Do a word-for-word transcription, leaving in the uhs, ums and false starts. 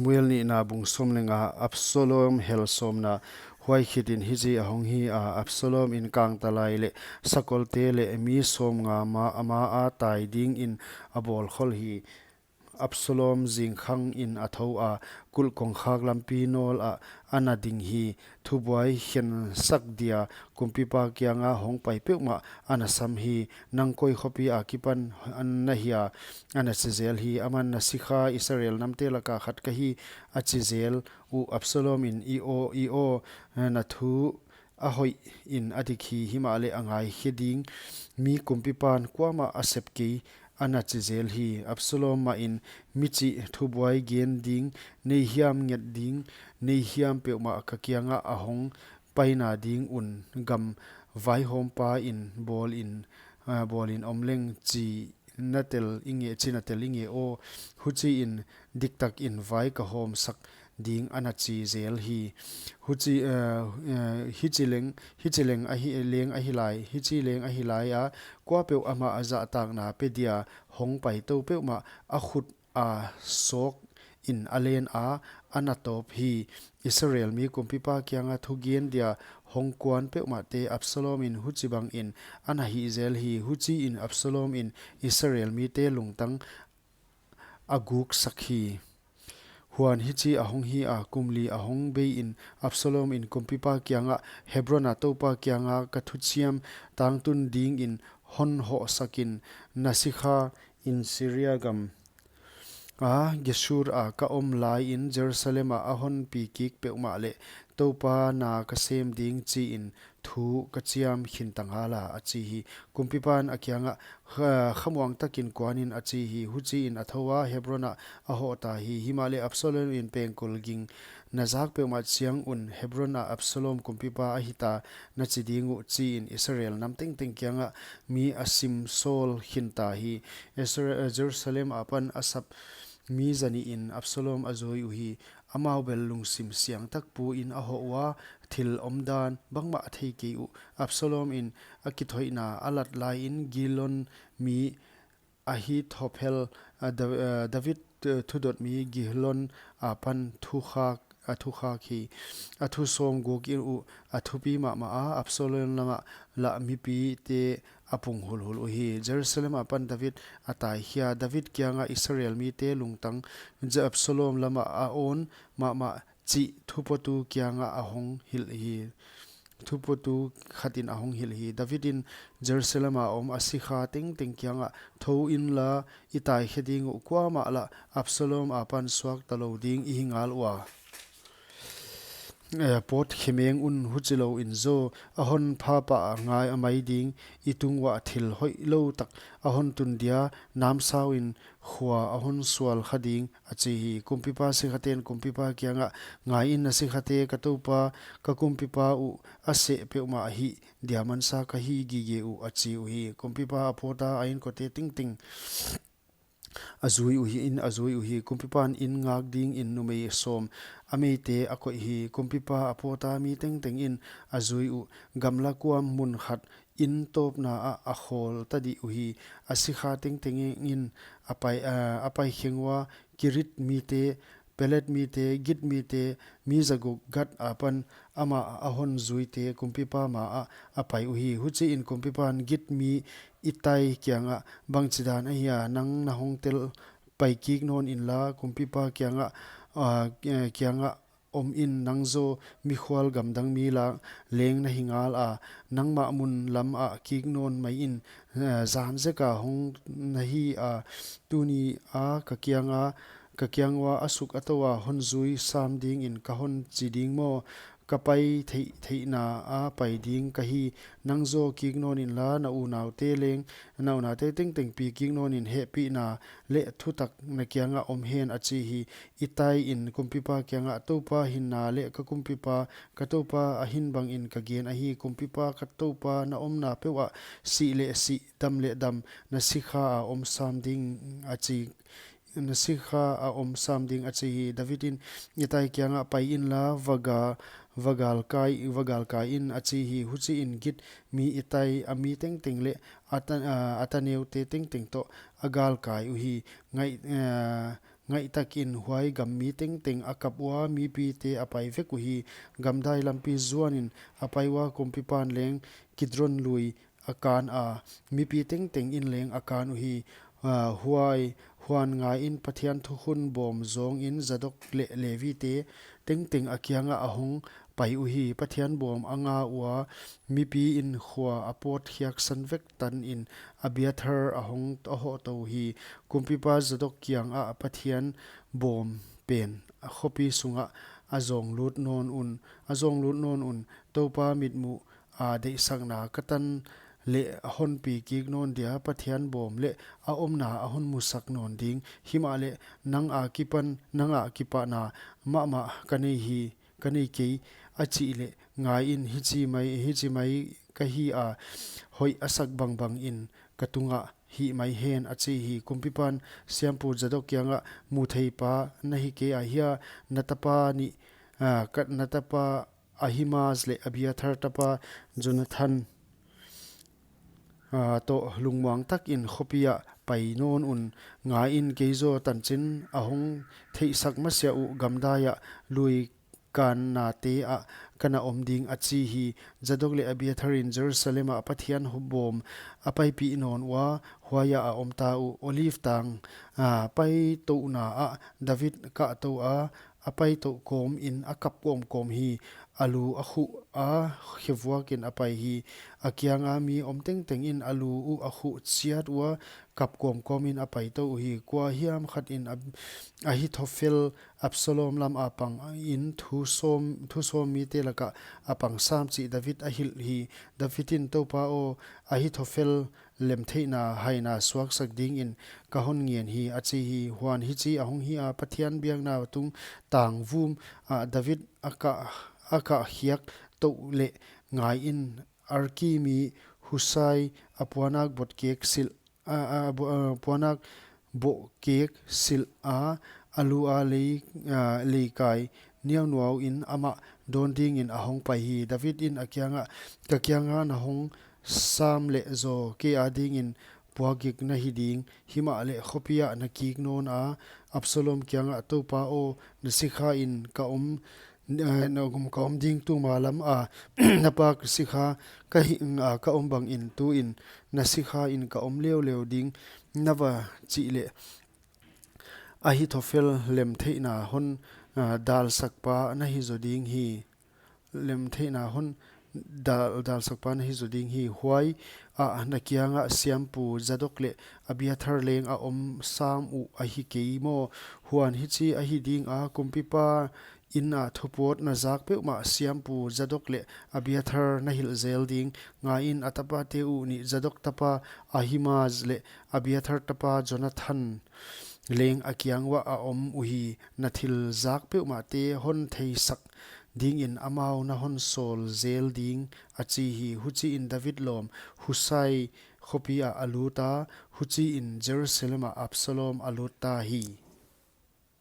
Samuel nihna bung sawm leh nga. Absalom hel sawmna. Huai khitin hichi ahong hi a, Absalom in kangtalai leh sakolte leh mi sawmnga ma, ama a tai dingin a bawl khol hi. Absalom zingkhang in a thou a, kulh kongkhak lampi nawl ah ana ding hi. Thubuai khensak dia kumpipa kianga hong pai peuhmah ana sam hi. Nang koi khopi akipan na hia? Ana chi zel hi. Aman, na sikha Israel namte laka khat ka hi, a chi zel uh. Absalom in, i aw, i aw, na thu a hoih in a dik hi, himahleh a ngaikhe ding mi kumpipan kuamah a sep kei, ana chi zel hi. Absalom mah in, mi chih thubuai gen ding nei hiam, nget ding nei hiam peuhmah ka kiangah a hong paina ding un gam vaihawmpa in bawl in, ah, bawl in om leng chi na tel i nge, chi na tel i nge aw. Huchiin diktak in vai ka hawmsak ding, ana chi zel hi. Huchi, eh, eh, hichi leng, hichi leng ahi, leng ahi lai, hichi leng ahi lai a, kuapeuh amah a zahtakna pe dia hong pai tou peuhmah a khut a sawk in a len a, ana tawp hi. Israel mi kumpipa kianga thugen dia hong kuan peuhmahte Absalom in huchibang in ana hih zel hi. Huchiin Absalom in Israel mite lungtang a guksak hi. Huan hichi ahong hi a, kum li ahong bei in Absalom in kumpipa kiangah, Hebron a Toupa kianga ka thuchiam tangtun dingin hon hohsak in, na sikha in Syria gam a Geshur a ka om laiin Jerusalem ah a hon pi kik peuhmah leh Toupa na ka sem ding chiin thu ka chiam khin ta ngal a, a chi hi. Kumpipan a kiangah, kha-, khamuang takin kuanin, a chi hi. Huchiin a thou a, Hebron ah a hoh ta hi. Himahleh Absalom in pengkul ging na zak peuhmah chiang un, Hebron ah Absalom kumpipa ahi ta na chi ding uh, chiin Israel nam tengteng kiangah mi a sim sawl khin ta hi. Isra-, Jerusalem apan a sap mi zanihin Absalom a zui uhi. Amau bel lungsim siangtak puin a hoh ua, thil omdan bangmah a thei kei uh. Absalom in a kithoihna a lat laiin Gilon mi Ahithophel, a, Da-, a, David, a, thudot mi Gilon apan thukhak, a thukhak hi. A thu sawm guk in uh, a thupi mahmah a, Absalom lamah lah mipite a pung hulhul uhi. Jerusalem apan David a tai khia. David kiangah Israel mite lungtang, Je-, Absalom lamah a awn mahmah chih thupotu kiangah a hong hilh hi. Thupotu khatin a hong hilh hi. David in Jerusalem a om a sikha tengteng kiangah, Thou inla, i tai khe ding uh, kuamah lah Absalom apan suak ta lou ding i hi ngal ua. Eh, pawt khe meng un, huchilou in zaw a hon pha pah a ngai a mai ding, i tung uah thil hoihlou tak a hon tun dia, namsau in khua a hon sual kha ding, a chi hi. Kumpipa sikhaten kumpipa kiangah, Ngaiin, na sikhate, ka toupa, ka kumpipa uh a seh peuhmah hih dia mansa ka hi gige uh, a chi uhi. Kumpipa a pawta a inkote tengteng a zui uhi, in a zui uhi. Kumpipan in ngak dingin numei sawm a meite a koih hi. Kumpipa a pawta mi tengteng in a zui uh. Gamla kuam mun khat in tawpna ah a khawl ta dih uhi. A sikha tengteng in a pai, a, a pai kheng ua, Kirit mite, Pelet mite, Git mite, mi zaguk Gat apan amah a hon zuite kumpipa ma ah a pai uhi. Huchiin kumpipan Git mi Itai kiangah, Bangchidan ahia, nang na hong tel? Pai kik nawn inla, kumpipa kiangah, a, kiangah om in, nang zaw mikhual gamdang mi la leng na hi ngal a, nangmah mun lam ah kik nawn mai in, eh, zan zeka hong na hi a, tuni a ka kianga, ka kiang ua a suk a tou a hon zui sam dingin ka hon chi ding maw? Ka pai theih theihna a pai ding ka hi, nang zaw kik nawn inla, na unaute leng, na unaute tengteng pi kik nawn in, hehpihna leh thutak na kiangah om hen, a chi hi. Itai in kumpipa kiangah, Toupa hinna leh ka kumpipa, ka toupa a hin bangin ka gen ahi, kumpipa ka toupa na omna peuh ah sih leh sih, dam leh dam, na sikha a om sam ding, a chi, na sikha a om sam ding, a chi hi. David in Itai kiangah, Pai inla, va ga, va galkai, va galkai in, a chi hi. Huchiin Git mi Itai a mi tengteng leh a ta, a, a taneute tengteng toh a galkai uhi. Ngai, a, ngaihtakin huai gam mi tengteng a kap ua, mipite a pai vek uhi. Gamdai lampi zuanin a pai ua, kumpipan leng Kidron lui a kan a, mipi tengteng in leng a kan uhi. Aa, huai, huan ngaiin, Pathian thukhun bawm zawngin Zadok leh Levite tengteng a kiangah a hong pai uhi. Pathian bawm a nga ua, mipiin khua a pawt khiaksan vek tanin Abiathar a hong, a hohtou hi. Kumpipa Zadok kiangah Pathian bawm pen a khopi sungah a zawng lut nawn un, a zawng lut nawn un, Toupa mitmuh a deihsakna ka tan leh hon pi kik nawn dia, Pathian bawm leh a omna a hon musak nawn ding. Himahleh nang a kipan, nang a kipahna mahmah ka nei hi, ka nei kei, a chih leh, ngaiin, hichi mai, hichi mai ka hi a, hoih a sak bangbangin ka tungah hih mai hen, a chi hi. Kumpipan siampu Zadok kiangah, mu theipa na hi kei a hia, na tapa nih, aa, ka, na tapa Ahimaaz leh Abiathar tapa Jonathan, aa, toh lungmuang takin khopi ah pai nawn un. Ngaiin, kei zaw tanchin a hong theihsak masiah uh gamdai ah lui kannate ah ka na om ding, a chi hi. Zadok leh Abiatharin Jerusalem ah Pathian bawm a paipih nawn ua, huai ah a om ta uh. Olive tang, aa, paitouhna ah David kahtou a, a paitouh kawmin a kap kawmkawm hi. A lu a khuh a, khevuakin a pai hi. A kianga mi om tengteng in a lu uh a khuh chiat ua, kap kawmkawmin a paitou uhi. Kuahiam khatin Ab-, Ahithophel Absalom lam a pangin thu sawm, thu sawm mite lakah a pang sam chih David a hilh hi. David in, Toupa aw, Ahithophel lemtheihna haina suaksak dingin ka hon ngen hi, a chi hi. Huan hichi a hong hi a, Pathian biakna tung tangvum ah David a kah, a kah khiak touh leh, ngaiin, Arki mi Husai a puanak bohkek silh, a, a, bu-, a, puanak bohkek silh a, a lu a lei, a, leikai niaunuauin amah dawn dingin a hong pai hi. David in a kiangah, ka kianga na hong sam leh zaw kei adingin puakgik na hi ding, himahleh khopi ah na kik nawn a, Absalom kiangah, Toupa aw, na sikhain ka om, eh, na gum ka om ding, tuma lam a na pa sikha ka hih a ka om bangin tuin na sikhain ka om leuleu ding, na va chih leh, Ahithophel lemtheihna hon, ah, dalsakpa na hi zaw ding hi. Lemtheihna hon dal, dalsakpa na hi zaw ding hi. Huai ah na kiangah siampu Zadok leh Abiathar leng a om sam uh ahi kei maw? Huan hichi ahi ding a, kumpipa in a thupawt na zak peuhmah siampu Zadok leh Abiathar na hilh zel ding. Ngaiin, a tapate uh nih, Zadok tapa Ahimaaz leh Abiathar tapa Jonathan leng a kiang uah a om uhi. Na thil zak peuhmahte hon theisak dingin amau na hon sawl zel ding, a chi hi. Huchiin David lawm Husai khopi ah a lut a, huchiin Jerusalem ah Absalom a lut ta hi.